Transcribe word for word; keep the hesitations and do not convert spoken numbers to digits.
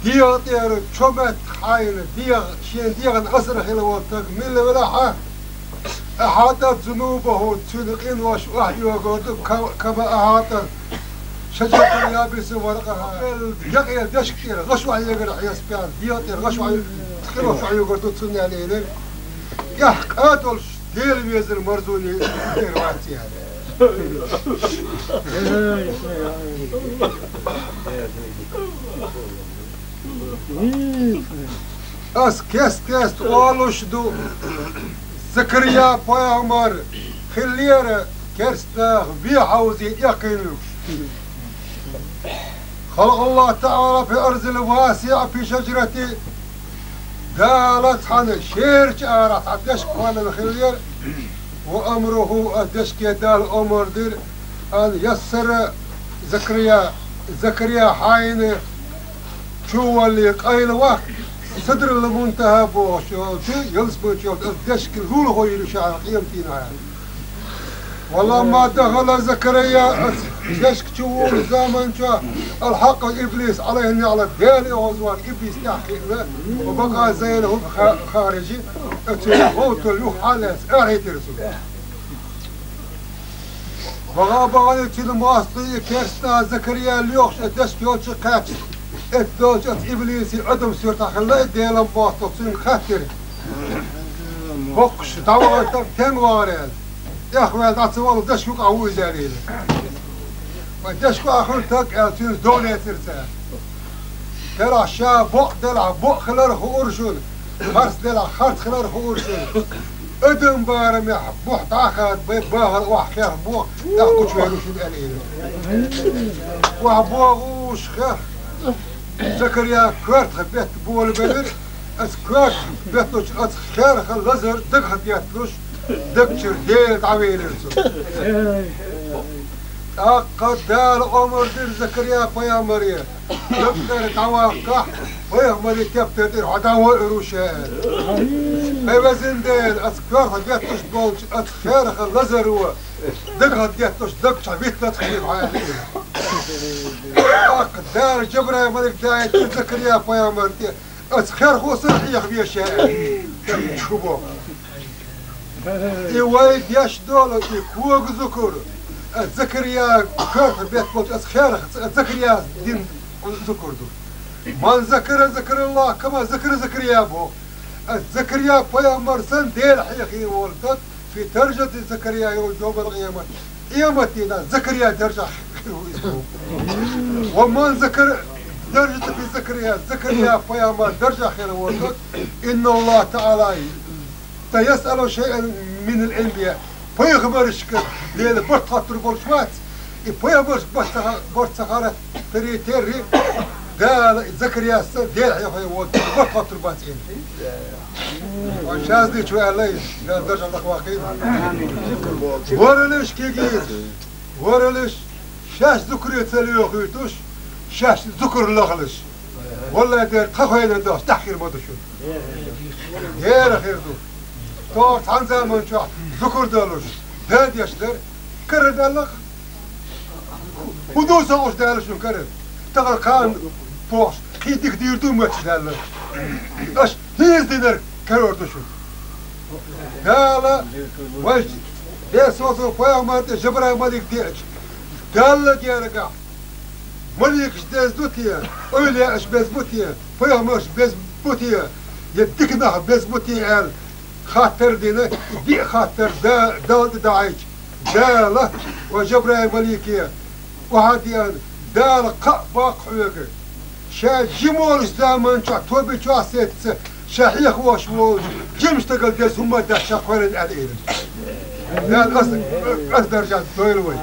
ДегӀа тӀера чо метта хьайна, дегӀ-, шен дегӀан асар хила волу стаг милла велахь а, أحاطت ذنوبه, цуьнан къинош охьайогур ду, ка-, كما أحاط الشجرة اليابسة بورقها. Якъа дешка тӀера гӀаш охьаегар хьесапехь, дегӀа тӀера гӀаш охьа-, къинош охьайогур ду цунна аьлла элира. ТӀехь кӀа долуш Дела везар марзоне тӀера вац аьлла. Ас кест-кеста олуш ду, Закария пайхамар хиллера керста наха вен хьовзе тӀекхийлуш. خلق الله تعالى في الأرض الواسعة في شجرة, Дала цхьана шерачу арахь цхьа дешка кхоьллина хиллера, وأمره, а дешке Дала омра дира, أن يسر زكريا, Закария хьайна чувалле къайлаваккха, سدرة المنتهى бохуш йолчу ялсамани чу йолчу оцу дешкан лулахо йийр ю ша къематдийнахь. ولما دخل زكريا, оцу дешка чу волучу заман чохь, الحق إبليس عليه اللعنة, Дела оьгӀазвахна иблис тӀаьхьа хиъна, وبقى زينه خا-, خارجا, оцу гӀовтал юххе а лаьцна, арахьийтира цунна. Ваха бахана цуьнан мостагӀий, керста нах Закария лоьхуш, а дешка йолчу кхаьчча, эцна долчу оцу иблисан Ӏадам суьртахь хилла и Делан мостагӀа, цуьнга хаьттира: «ХӀокхуш дӀавахана стаг стенга вахара?» — аьлла. ТӀехваьлла дӀа ца вахана, дешка юкъахь ву иза аьлла. Вай дешка юкъахь хуьлу стаг аьлла, цуьнца дов лецира цара. Делахь ша бакъ делахь, бакъ хилар хуура шуна, харц делахь, харц хилар хуура шуна. Адам барамехь бухь дӀа а хадабай, бахар охьахерхабо, тӀаккха гучувер ву шуна аьлла элира. ОхьабогӀуш херх. Закария коьртах бетта болабелира, оцу коьртах беттачу оцу херхан лазар дагах детталуш, даг чуьра Дела дӀавелира цунна. ТӀаккха Дала омра дира Закария пайхамаре: «Даг тӀера дӀаваккхахь, пайхамарийн тептар тӀера хьо дӀавоуьйтур ву ша», — аьлла. Ай, везан Дела, оцу коьртах бетталуш болчу оцу херхан лазаро дагах детталуш, даг чохь витталц хир хьо аьлла. ТӀаккха Дала Жабраил малик даийтира Закария пайхамар тӀе, оцу херхо санна хьеха веза ша аьлла. Шу боху. И вай деш долу, и кога зукар, а Закария коьртах бетталуш болчу оцу херх, а Закарияс дина зукар ду. «من ذكر ذكر الله كما ذكر زكريا» боху. А Закария пайхамар санна Дела хьехийна волу стаг, في درجة زكريا يوم القيامة, къематдийнахь Закария даржехь хир ву иза боху. «ومن ذكر درجة في زكريا», Закария пайхамар даржехь хир волу стаг, «إن الله تعالى لا يسأل شيئا من الأنبياء». Пайхамаршка Дела барт хоттур болуш вац, и пайхамаршка барт ца ха-, барт ца хаттарий терри, Дала Закарияс санна Дела хьехийна волу стаг барт хоттур бац иза. Вайн шазлича ваьлла иза, Дала даржехь лахваккхийла. Воралаш кегийца, воралаш, шаьш зукаре ца лоьхуьйтуш, шаьш зукар лахалаш. Валлай, дера, тхан хенан долуш тӀаьхьа хир ма ду шуна. Дера хир ду. ТӀаккха цхьана заман чохь зукар долуш, да деш дара, кара даьлла-кх. ХӀун ду со уьш даьлла шуна кара? Тахана кхана бохуш, кхин дика дийр ду моьттуш даьлла. Аша хӀинца динарг карор ду шуна. Дала вайша Дела соцу пайхамар тӀе Жабраил малик деача, Далла гергахь маликаш деза ду те, эвлаяаш беза бу те, пайхамарш беза бу те, я дика нах беза бу те аьлла, хаттар а дина, и диъ хаттар да-, Далла тӀе дахьийтича, Дала ва Жабраил малике охьадеана, Дала кхаъ баккха хьоьга. Ша жима волуш заман чохь тоби чохь сецна, ша хьехош волчу жимачу стагал деза хӀумма а дац ша кхоьллина аьлла элира. Дала ас, ас даржехь дойла вай.